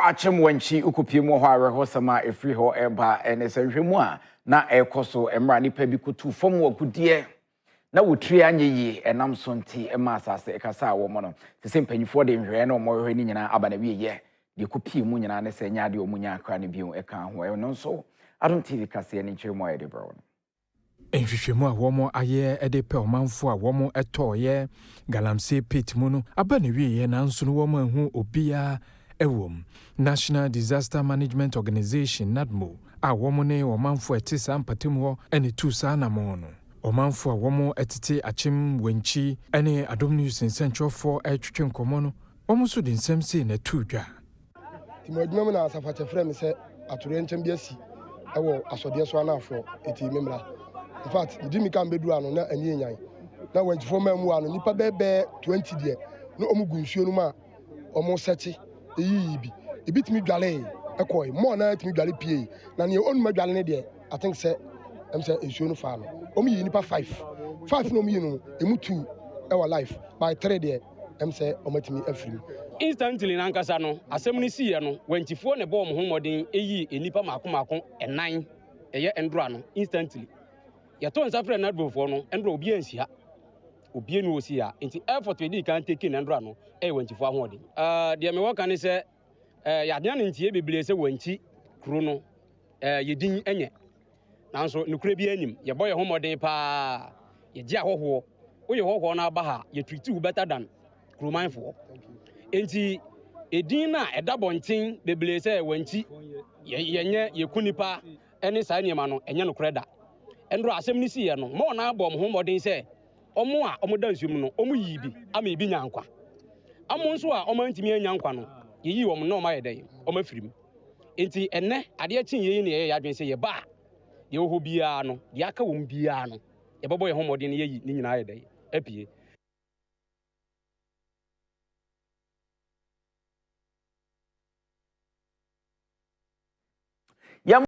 Akyem Wankyi wokɔpie mu wɔ hɔ. Awerɛhɔsɛm a ɛfiri hɔ ɛba ɛne sɛ nhwɛmu a na ɛrekɔ so mmerɛ nipa bi kotu fam wɔ agudeɛ na wɔtiri anyɛ yie, ɛnam so nti ɛma asase ɛkasa a wɔn no te sɛ mpanyinfoɔ de nhwɛɛ na wɔn rehwɛ ne nyinaa aba na wieyɛ deɛ kɔpie mu nyinaa ne sɛ nyɛ adeɛ wɔn nya akora no bio ɛka ho. Ɛno nso Adom TV kaseɛ ne nkyerɛ mu a yɛde brɛ no. Nhwehwɛmu a wɔn ayɛ de pɛ ɔmanfo a wɔn tɔɔyɛ galamsey pit mu no aba ne wieɛ, nanso no wɔn ahu obiara ɛwɔ mu. National Disaster Management Organization, NADMO, a wɔn ne ɔmanfo a ɛte saa mpatamu hɔ ɛne tu saa anammɔn no. Ɔmanfo a wɔn tete Akyem Wankyi ne Adom News nsɛntwerɛfoɔ ɛretwetwe nkɔmmɔ no, wɔn nso de nsɛm sei na ɛtoo dwa. Nti mo adwuma mu na asafakyɛ frɛ me sɛ atoyerɛnkyɛm bi asi ɛwɔ asɔdeɛ so anafoɔ, ɛti me mmra. In fact, medi mi ka mbɛduru ano na ani enyan na Wankyifoɔ mmaa mu ano nipa bɛɛbɛɛ 20 deɛ na ɔmo gu nsuo no mu a ɔmo sɛkye eyiyi bi. Ebi tumi dwale ɛkɔɛ mɔɔ na tumi dwale pie, na nea onum adwale ne deɛ, I think sɛ sɛ nsuo no fa no, ɔmo yi nipa five five na ɔmo yi no, emu two ɛwɔ life by three deɛ sɛ ɔmo atumi afiri mu. Instantly nankasa no, asɛm no siiɛ no, Wankyifoɔ na ɛbɔɔ ɔmo ho mmɔden ɛyii nnipa mako mako ɛnan. Ɛyɛ ndora no, instantly yɛto nsa frɛ NADMOfoɔ no. Ndora obi ansi ha, obie no wɔsi ha, nti effort yɛdii kan take na ndora no ɛyɛ Wankyifoɔ ahoɔden. Deɛ mewɔ ka ne sɛ yɛadena ne ntie bebree sɛ Wankyi kuro no yɛdin nyɛ, nanso nokorɛ bi anim, yɛbɔ yɛn ho mmɔden paa, yɛgye ahɔhoɔ. Woyɛ hɔhoɔ no aba ha, yɛtreat wo better than kuromanfoɔ. Nti edin no a ɛda bɔnten bebree sɛ Wankyi yɛnyɛ yɛku nipa ne saa nneɛma no, ɛnyɛ nokorɛ da. Ɛndoro asɛm no siiɛ no, ma ɔna abɔ ɔmo ho mmɔden sɛ ɔmo a ɔmo da nsuo mu no, ɔmo yii bi ama ebi nya nkwa. Ɔmo nso a ɔmo antumi anya nkwa no, yɛyii wɔn na ɔmo ayɛ dɛn, ɔmo afiri mu. Nti ɛnɛ adeɛ kyen yɛyi ne yɛyɛ yɛadwene sɛ yɛba a, deɛ ɛwɔ hɔ biara no, deɛ aka wɔm biara no, yɛbɛbɔ yɛn ho mmɔden no, yɛyi ne nyinaa ayɛ dɛn apie. Yɛn.